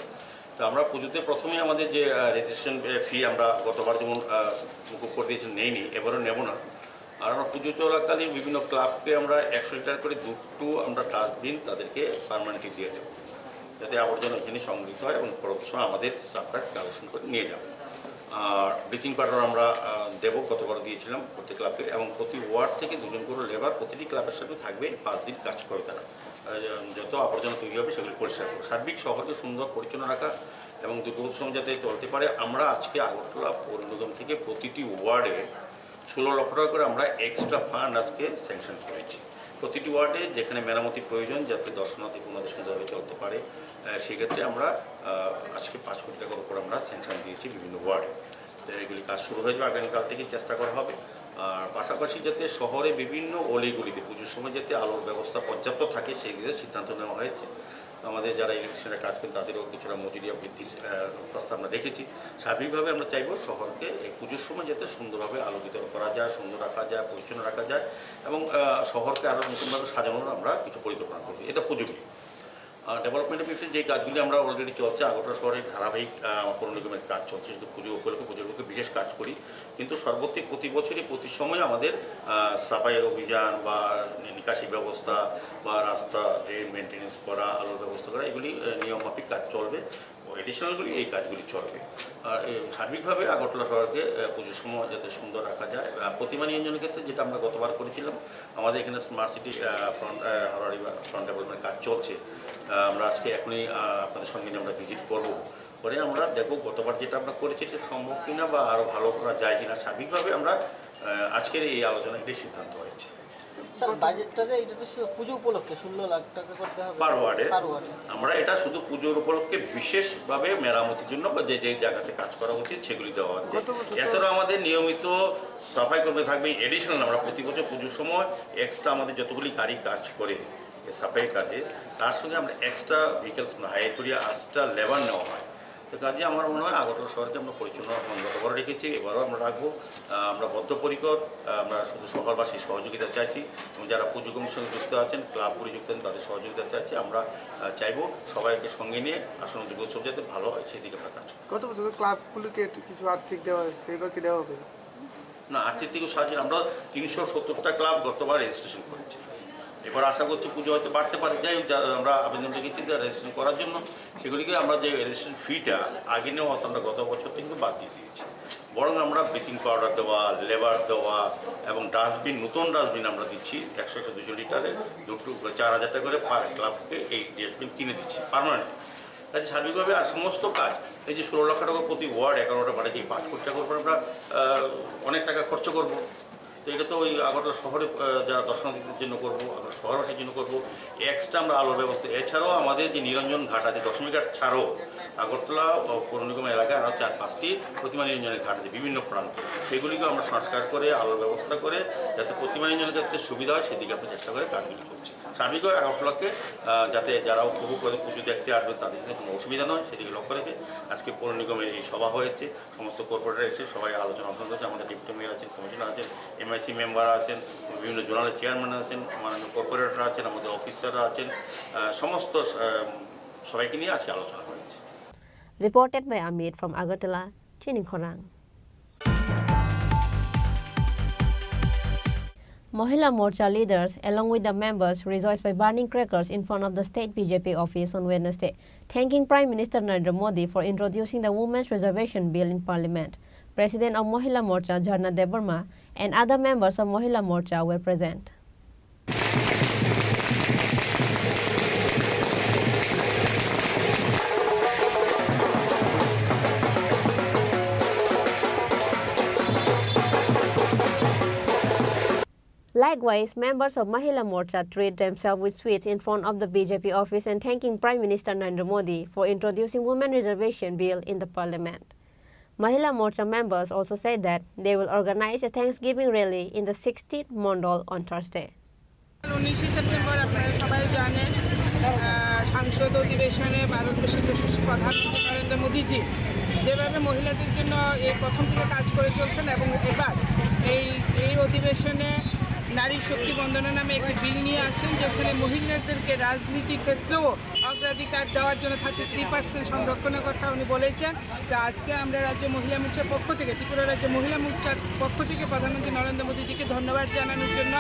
তো আমরা পুজোতে প্রথমেই আমাদের যে, আহ, রেজিস্ট্রেশন, আহ, ফি আমরা গতবার যেমন, আহ, মুকুব করে দিয়েছিলাম, নেইনি, এবারও নেব না। আর আমরা পুজো চলাকালীন বিভিন্ন ক্লাবকে আমরা একশো লিটার করে দুটো আমরা ডাস্টবিন তাদেরকে পার্মানেন্টলি দিয়ে দেবো, যাতে আবর্জনা ওখানে সংগৃহীত হয় এবং পরবর্তী সময় আমাদের স্টাফরা কালেকশন করে নিয়ে যাবে। আর ব্লিচিং পাউডার আমরা, আহ, দেবো, গতবার দিয়েছিলাম প্রতি ক্লাবকে, এবং প্রতি ওয়ার্ড থেকে দুজন করে লেবার প্রতিটি ক্লাবের সাথে থাকবে, পাঁচ দিন কাজ করে তারা। আহ, যত আবর্জনা তৈরি হবে সেগুলি পরিষ্কার করবে। সার্বিক শহরকে সুন্দর পরিচ্ছন্ন রাখা এবং দুর্গোৎসব যাতে চলতে পারে, আমরা আজকে আগরতলা পৌর নিগম থেকে প্রতিটি ওয়ার্ডে ষোলো লক্ষ টাকা করে আমরা এক্সট্রা ফান্ড আজকে স্যাংশন করেছি। প্রতিটি ওয়ার্ডে যেখানে মেরামতি প্রয়োজন, যাতে দর্শনার্থী পুনরায় সুন্দরভাবে চলতে পারে, আহ, সেক্ষেত্রে আমরা, আহ, আজকে পাঁচ কোটি টাকার উপর আমরা স্যাংশন দিয়েছি বিভিন্ন ওয়ার্ডে। তো এইগুলি কাজ শুরু হয়ে যাবে আগামীকাল থেকে, চেষ্টা করা হবে। আর পাশাপাশি যাতে শহরে বিভিন্ন অলিগলিতে পুজোর সময় যাতে আলোর ব্যবস্থা পর্যাপ্ত থাকে, সেই দিকে সিদ্ধান্ত নেওয়া হয়েছে। আমাদের যারা ইলেকট্রিশিয়ানরা কাজ করেন, তাদেরও কিছুটা মজুরি বৃদ্ধির, আহ, প্রস্তাব আমরা রেখেছি। সার্বিকভাবে আমরা চাইবো শহরকে এই পুজোর সময় যাতে সুন্দরভাবে আলোকিত করা যায়, সুন্দর রাখা যায়, পরিচ্ছন্ন রাখা যায় এবং, আহ, শহরকে আরও নতুনভাবে সাজানোর আমরা কিছু পরিকল্পনা করছি। এটা পুজো নিয়ে। আহ, ডেভেলপমেন্টের বিষয়ে যে কাজগুলি আমরা অলরেডি চলছে, আগরতলা শহরে ধারাবাহিক, আহ, পৌর নিগমের কাজ চলছে, শুধু পুজো উপলক্ষে, পুজো উপলক্ষে বিশেষ কাজ করি। কিন্তু সর্বত্রই প্রতি বছরই প্রতি সময় আমাদের, আহ, সাফাই অভিযান বা নিকাশি ব্যবস্থা বা রাস্তা ড্রেন মেনটেনেন্স করা, আলোর ব্যবস্থা করা, এগুলি, আহ, নিয়ম মাফিক কাজ চলবে। ও অ্যাডিশনালগুলি এই কাজগুলি চলবে। আর এই সার্বিকভাবে আগরতলা শহরকে, আহ, পুজোর সময় যাতে সুন্দর রাখা যায়। আহ, প্রতিমা নিরঞ্জনের ক্ষেত্রে যেটা আমরা গতবার করেছিলাম, আমাদের এখানে স্মার্ট সিটি, আহ, ফ্রন্ট, আহ, হাওড়া রিভার ফ্রন্ট ডেভেলপমেন্ট কাজ চলছে। আহ, আমরা আজকে এখনই, আহ, আপনাদের সঙ্গে নিয়ে আমরা ভিজিট করব। করে আমরা দেখব গতবার যেটা আমরা করেছি এটা সম্ভব কিনা বা আরও ভালো করা যায় কিনা। সার্বিকভাবে আমরা, আহ, আজকের এই আলোচনায় এটাই সিদ্ধান্ত হয়েছে। স্যার, বাজেটটা যে এটা তো শুধু পুজো উপলক্ষে ষোলো লাখ টাকা করতে হবে পার ওয়ার্ডে। পার ওয়ার্ডে। আমরা এটা শুধু পুজোর উপলক্ষে বিশেষভাবে মেরামতির জন্য বা যে যে জায়গাতে কাজ করা উচিত সেগুলি দেওয়া হচ্ছে। গত বছর তো এছাড়াও আমাদের নিয়মিত সাফাই কর্মী থাকবে, অ্যাডিশনাল আমরা প্রতি বছর পুজোর সময় এক্সট্রা আমাদের যতগুলি গাড়ি কাজ করে এই সাফাইয়ের কাজে, তার সঙ্গে আমরা এক্সট্রা ভেহিকেলস আমরা হায়ার করি, এক্সট্রা লেবার নেওয়া হয়। তো কাজে আমার মনে হয় আগরতলা শহরকে আমরা পরিচ্ছন্ন এবং যতবার রেখেছি, এবারও আমরা রাখবো। আহ, আমরা বদ্ধপরিকর, আহ, আমরা শুধু শহরবাসীর সহযোগিতা চাইছি এবং যারা পুজো কমিটির সঙ্গে যুক্ত আছেন, ক্লাবগুলি যুক্ত আছেন, তাদের সহযোগিতা চাইছি। আমরা, আহ, চাইবো সবাইকে সঙ্গে নিয়ে আসন্ন দুর্গোৎসব যাতে ভালো হয়, সেদিকে আমরা কাজ করি। গত বছর তো ক্লাবগুলোকে একটু কিছু আর্থিক দেওয়া হয়েছিল, এবার কি দেওয়া হবে? না, আর্থিক দিক সাহায্য আমরা তিনশো সত্তরটা ক্লাব গতবার রেজিস্ট্রেশন করেছি। এবার আশা করছি পুজো হয়তো বাড়তে পারে। যাই হোক, যা-, আমরা আবেদন রেখেছি যে রেজিস্ট্রেশন করার জন্য। সেগুলিকে আমরা যে রেজিস্ট্রেশন ফিটা আগে নেওয়া হতো, আমরা গত বছর থেকে বাদ দিয়ে দিয়েছি। বরং আমরা ব্লিচিং পাউডার দেওয়া, লেবার দেওয়া এবং ডাস্টবিন, নতুন ডাস্টবিন আমরা দিচ্ছি একশো একশো দুশো লিটারের দুটো করে চার হাজার টাকা করে পার ক্লাবকে এই ডাস্টবিন কিনে দিচ্ছি পার্মানেন্ট। কাজে সার্বিকভাবে আর সমস্ত কাজ, এই যে ষোলো লক্ষ টাকা প্রতি ওয়ার্ড, এগারোটা ওয়ার্ডে যে পাঁচ কোটি টাকার উপর আমরা, আহ, অনেক টাকা খরচ করব। তো এটা তো ওই আগরতলা শহরে, আহ, যারা দর্শনার্থীদের জন্য করব, আমরা শহরবাসীর জন্য করব। এক্সট্রা আমরা আলোর ব্যবস্থা, এছাড়াও আমাদের যে নিরঞ্জন ঘাট আছে, দশমী ঘাট ছাড়াও আগরতলা ও পৌর নিগম এলাকায় আরও চার পাঁচটি প্রতিমা নিরঞ্জনের ঘাট আছে বিভিন্ন প্রান্তে। সেগুলিকে আমরা সংস্কার করে, আলোর ব্যবস্থা করে, যাতে প্রতিমা নিরঞ্জনের ক্ষেত্রে সুবিধা হয়, সেদিকে আমরা চেষ্টা করে কাজগুলি করছি। সার্বিকভাবে আগরতলাকে, আহ, যাতে যারা উপভোগ করে পুজো দেখতে আসবেন, তাদের জন্য কোনো অসুবিধা নয়, সেদিকে লক্ষ্য রেখে আজকে পৌর নিগমের এই সভা হয়েছে। সমস্ত কর্পোরেটর এসে সবাই আলোচনা অংশগ্রহণ করেছে। আমাদের ডেপুটি মেয়র আছেন, কমিশনার আছেন, এমআইসি মেম্বার আছেন, বিভিন্ন জোনাল চেয়ারম্যান আছেন, মাননীয় কর্পোরেটর আছেন, আমাদের অফিসাররা আছেন, আহ, সমস্ত, আহ, সবাইকে নিয়ে আজকে আলোচনা হয়েছে। Reported by Amit from Agartala, Chini Khorang. Mahila Morcha leaders, along with the members, rejoiced by burning crackers in front of the state B J P office on Wednesday, thanking Prime Minister Narendra Modi for introducing the Women's Reservation Bill in Parliament. President of Mahila Morcha, Jharna Debbarma, and other members of Mahila Morcha were present. Likewise, members of Mahila Morcha treat themselves with sweets in front of the B J P office and thanking Prime Minister Narendra Modi for introducing Women Reservation Bill in the Parliament. Mahila Morcha members also said that they will organize a Thanksgiving rally in the sixteenth Mondol on Thursday. উনিশে সেপ্টেম্বর আপনারা সবাই জানেন, আহ, সংসদ অধিবেশনে ভারতবর্ষের যশস্বী প্রধানমন্ত্রী নরেন্দ্র মোদীজি যেভাবে মহিলাদের জন্য এই প্রথম থেকে কাজ করে চলছেন এবং এবার এই, এই অধিবেশনে নারী শক্তি বন্দনা নামে একটি বিল নিয়ে আসেন, যেখানে মহিলাদেরকে রাজনীতির ক্ষেত্রেও অগ্রাধিকার দেওয়ার জন্য থার্টি থ্রি পার্সেন্ট সংরক্ষণের কথা উনি বলেছেন। তো আজকে আমরা রাজ্য মহিলা মোর্চার পক্ষ থেকে, ত্রিপুরা রাজ্য মহিলা মোর্চার পক্ষ থেকে প্রধানমন্ত্রী নরেন্দ্র মোদীজিকে ধন্যবাদ জানানোর জন্য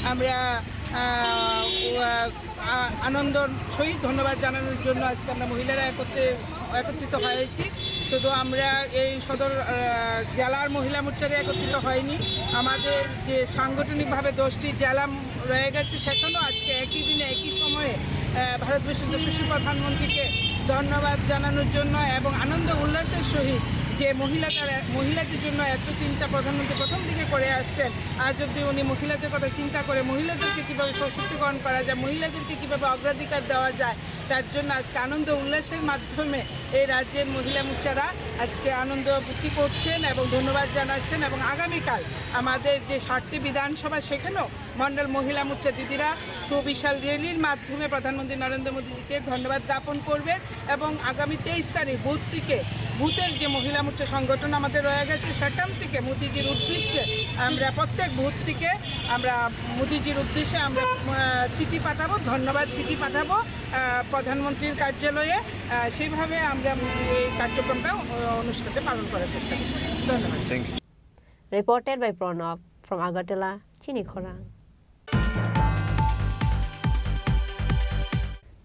আমরা, আহ, ও, আহ, আ-, আনন্দর সহিত ধন্যবাদ জানানোর জন্য আজকে আমরা মহিলারা একত্রে, একত্রিত হয়েছি। শুধু আমরা এই সদর, আহ, জেলার মহিলা মোর্চারে একত্রিত হয়নি, আমাদের যে সাংগঠনিকভাবে দশটি জেলা রয়ে গেছে, সেখানেও আজকে একই দিনে একই সময়ে, আহ, ভারতবর্ষের যশস্বী প্রধানমন্ত্রীকে ধন্যবাদ জানানোর জন্য এবং আনন্দ উল্লাসের সহিত যে মহিলা তারা, মহিলাদের জন্য এত চিন্তা প্রধানমন্ত্রী প্রথম দিকে করে আসছেন, আজ অব্দি উনি মহিলাদের কথা চিন্তা করে মহিলাদেরকে কীভাবে সশক্তিকরণ করা যায়, মহিলাদেরকে কীভাবে অগ্রাধিকার দেওয়া যায়, তার জন্য আজকে আনন্দ উল্লাসের মাধ্যমে এই রাজ্যের মহিলা মোর্চারা আজকে আনন্দ উপভোগ করছেন এবং ধন্যবাদ জানাচ্ছেন। এবং আগামীকাল আমাদের যে সাতটি বিধানসভা, সেখানেও মণ্ডল মহিলা মোর্চা দিদিরা সুবিশাল র্যালির মাধ্যমে প্রধানমন্ত্রী নরেন্দ্র মোদীজিকে ধন্যবাদ জ্ঞাপন করবেন এবং আগামী তেইশ তারিখ বুথ থেকে, বুথের যে মহিলা মোর্চা সংগঠন আমাদের রয়ে গেছে, সেখান থেকে মোদীজির উদ্দেশ্যে আমরা প্রত্যেক বুথ থেকে আমরা মোদীজির উদ্দেশ্যে আমরা, আহ, চিঠি পাঠাবো, ধন্যবাদ চিঠি পাঠাবো, আহ, প্রধানমন্ত্রীর কার্যালয়ে। আহ, সেইভাবে আমরা এই কার্যক্রমটা, আহ, অনুষ্ঠানটা পালন করার চেষ্টা করছি। ধন্যবাদ। Thank you. Reported by Pranab from Agartala, Chini Khorang.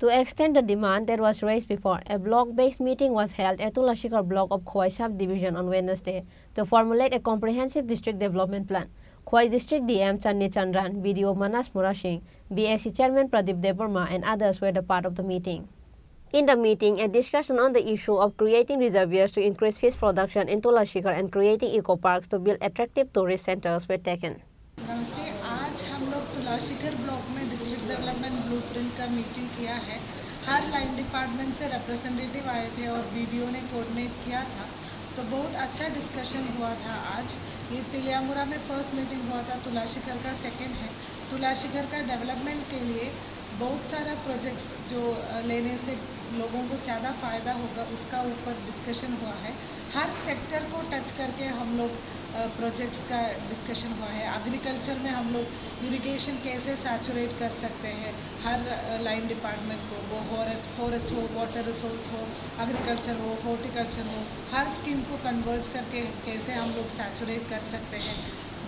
To extend the demand that was raised before, a block-based meeting was held at Tulashikar block of Khowai subdivision on Wednesday to formulate a comprehensive district development plan. Khowai District D M Chandni Chandran, B D O Manas Murasing, B A C Chairman Pradip Debbarma and others were the part of the meeting. In the meeting, a discussion on the issue of creating reservoirs to increase fish production in Tulashikar and creating eco parks to build attractive tourist centers were taken. नमस्ते। आज हम लोग तुलाशीकर ब्लॉक में district development blueprint का मीटिंग किया है। हर line department से रिप्रेजेंटेटिव आए थे और बीडीओ ने कोऑर्डिनेट किया था, तो बहुत अच्छा डिस्कशन हुआ था आज। ये तेलियामुरा में फर्स्ट मीटिंग हुआ था, तुलाशीकर का सेकंड है। तुलाशीकर का डेवलपमेंट के लिए बहुत सारा प्रोजेक्ट्स जो, अ, लेने से लोगों को ज़्यादा फ़ायदा होगा, उसका ऊपर डिस्कशन हुआ है। हर सेक्टर को टच करके हम लोग, अ, प्रोजेक्ट्स का डिस्कशन हुआ है। एग्रीकल्चर में हम लोग इरिगेशन कैसे सैचुरेट कर सकते हैं, हर, अ, लाइन डिपार्टमेंट को, वो फॉरेस्ट, फॉरेस्ट हो, वाटर रिसोर्स हो, एग्रीकल्चर हो, हॉर्टिकल्चर हो, हर स्कीम को कन्वर्ज करके कैसे हम लोग सैचुरेट कर सकते हैं।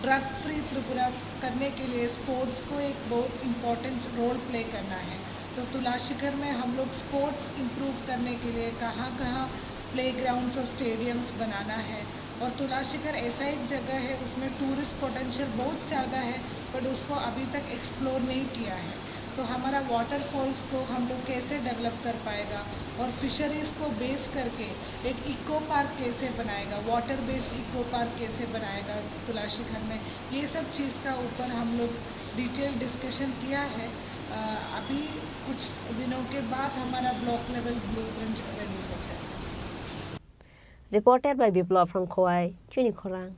ड्रग फ्री त्रिपुरा करने के लिए स्पोर्ट्स को एक बहुत इम्पोर्टेंट रोल प्ले करना है। तो तुलाशीगढ़ में हम लोग स्पोर्ट्स इम्प्रूव करने के लिए कहाँ कहाँ प्लेग्राउंड्स और स्टेडियम्स बनाना है। और तुलाशीगढ़ ऐसा एक जगह है, उसमें टूरिस्ट पोटेंशियल बहुत ज़्यादा है, बट उसको अभी तक एक्सप्लोर नहीं किया है। तो हमारा वाटरफॉल्स को हम लोग कैसे डेवलप कर पाएगा और फिशरीज को बेस करके एक इको पार्क कैसे बनाएगा, वाटर बेस्ड इको पार्क कैसे बनाएगा तुलाशीगढ़ में, ये सब चीज़ का ऊपर हम लोग डिटेल डिस्कशन किया है। अ, अभी कुछ दिनों के बाद हमारा ब्लॉक लेवल ब्लूप्रिंट रेडी हो जाएगा। Reported by Biplab from Khowai, Chini Khorang.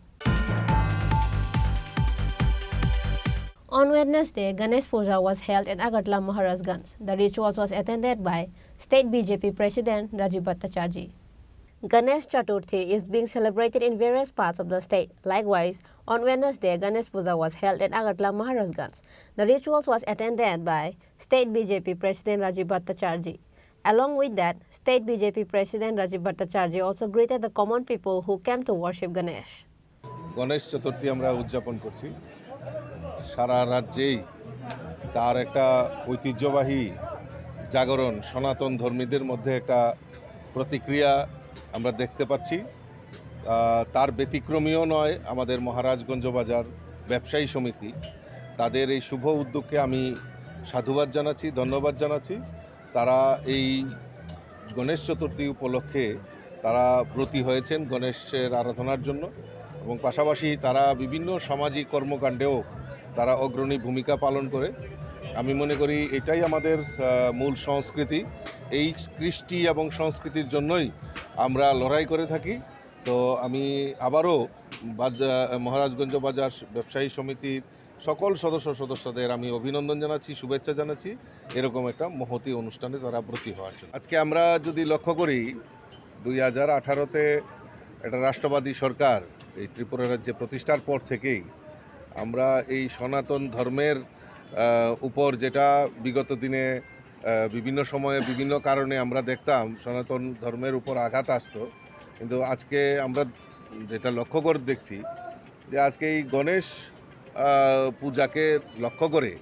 On Wednesday, Ganesh Puja was held at Agartala Maharajganj. The rituals was attended by State B J P President Rajiv Bhattacharjee. Ganesh Chaturthi is being celebrated in various parts of the state. Likewise, on Wednesday, Ganesh Puja was held at Agartala Maharajganj. The rituals was attended by State B J P President Rajiv Bhattacharjee. Along with that, State B J P President Rajiv Bhattacharjee also greeted the common people who came to worship Ganesh. Ganesh চতুর্থী আমরা উদযাপন করছি। সারা রাজ্যেই তার একটা ঐতিহ্যবাহী জাগরণ, সনাতন ধর্মীদের মধ্যে একটা প্রতিক্রিয়া আমরা দেখতে পাচ্ছি। আহ, তার ব্যতিক্রমীও নয় আমাদের মহারাজগঞ্জ বাজার ব্যবসায়ী সমিতি। তাদের এই শুভ উদ্যোগকে আমি সাধুবাদ জানাচ্ছি, ধন্যবাদ জানাচ্ছি। তারা এই গণেশ চতুর্থী উপলক্ষে তারা ব্রতী হয়েছেন গণেশের আরাধনার জন্য, এবং পাশাপাশি তারা বিভিন্ন সামাজিক কর্মকাণ্ডেও তারা অগ্রণী ভূমিকা পালন করে। আমি মনে করি এটাই আমাদের, আহ, মূল সংস্কৃতি। এই কৃষ্টি এবং সংস্কৃতির জন্যই আমরা লড়াই করে থাকি। তো আমি আবারও বাজা-, মহারাজগঞ্জ বাজার ব্যবসায়ী সমিতির সকল সদস্য সদস্যদের আমি অভিনন্দন জানাচ্ছি, শুভেচ্ছা জানাচ্ছি এরকম একটা মহতী অনুষ্ঠানে তারা ব্রতী হওয়ার জন্য। আজকে আমরা যদি লক্ষ্য করি, দুই হাজার আঠারোতে একটা রাষ্ট্রবাদী সরকার এই ত্রিপুরা রাজ্যে প্রতিষ্ঠার পর থেকেই আমরা এই সনাতন ধর্মের, আহ, উপর যেটা বিগত দিনে, আহ, বিভিন্ন সময়ে বিভিন্ন কারণে আমরা দেখতাম সনাতন ধর্মের উপর আঘাত আসতো, কিন্তু আজকে আমরা যেটা লক্ষ্য করে দেখছি যে আজকে এই গণেশ, আহ, পূজাকে লক্ষ্য করে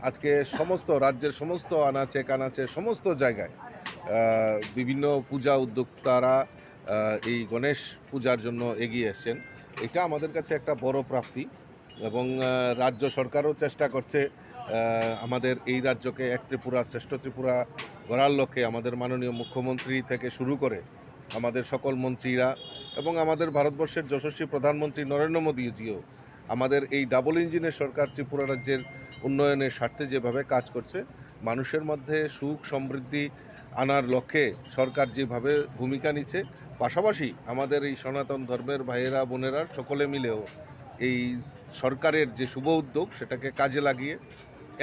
আজকে সমস্ত রাজ্যের সমস্ত আনাচে কানাচে সমস্ত জায়গায়, আহ, বিভিন্ন পূজা উদ্যোক্তারা, আহ, এই গণেশ পূজার জন্য এগিয়ে এসছেন। এটা আমাদের কাছে একটা বড় প্রাপ্তি এবং, আহ, রাজ্য সরকারও চেষ্টা করছে, আহ, আমাদের এই রাজ্যকে এক ত্রিপুরা, শ্রেষ্ঠ ত্রিপুরা গড়ার লক্ষ্যে আমাদের মাননীয় মুখ্যমন্ত্রী থেকে শুরু করে আমাদের সকল মন্ত্রীরা এবং আমাদের ভারতবর্ষের যশস্বী প্রধানমন্ত্রী নরেন্দ্র মোদীজিও আমাদের এই ডাবল ইঞ্জিনের সরকার ত্রিপুরা রাজ্যের উন্নয়নের স্বার্থে যেভাবে কাজ করছে, মানুষের মধ্যে সুখ সমৃদ্ধি আনার লক্ষ্যে সরকার যেভাবে ভূমিকা নিচ্ছে, পাশাপাশি আমাদের এই সনাতন ধর্মের ভাইয়েরা বোনেরা সকলে মিলেও এই সরকারের যে শুভ উদ্যোগ সেটাকে কাজে লাগিয়ে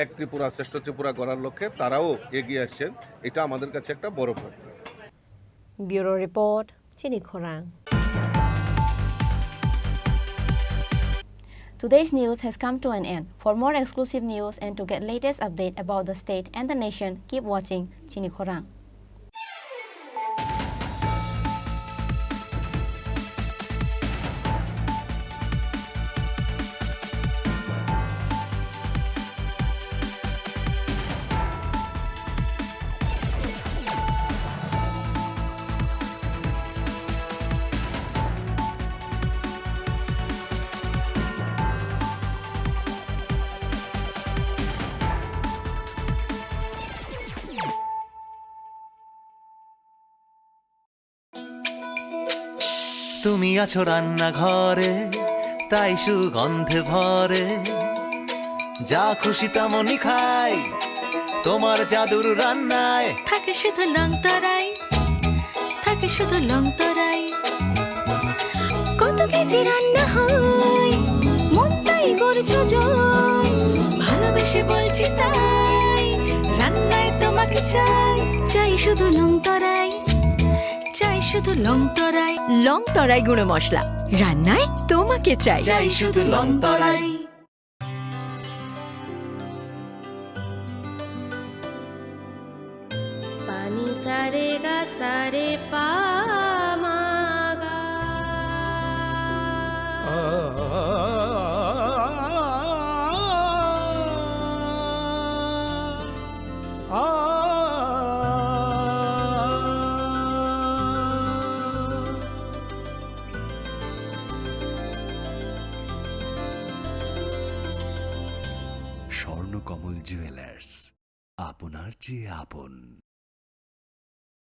এক ত্রিপুরা শ্রেষ্ঠ ত্রিপুরা গড়ার লক্ষ্যে তারাও এগিয়ে আসছেন, এটা আমাদের কাছে একটা বড় বার্তা। Bureau Report, Chini Khorang. Today's news has come to an end. For more exclusive news and to get latest update about the state and the nation, keep watching Chini Khorang. তুমি আছো রান্নাঘরে, তাই সুগন্ধে ভরে। যা খুশি তেমনই খাই, তোমার জাদুর রান্নায়। থাকে শুধু লং তরাই, থাকে শুধু লং তরাই। কত কেজি রান্না হয়, মনটাই করছো জয়। ভালোবেসে বলছি তাই, রান্নায় তোমাকে চাই। চাই শুধু লং তরাই, চাই শুধু লং তরাই। লং তরাই গুঁড়ো মশলা, রান্নায় তোমাকে চাই। চাই শুধু লং তরাই। Pani sa re ga sa re pa ma ga. কমল জুয়েলার্স, আপনার চেয়ে আপন।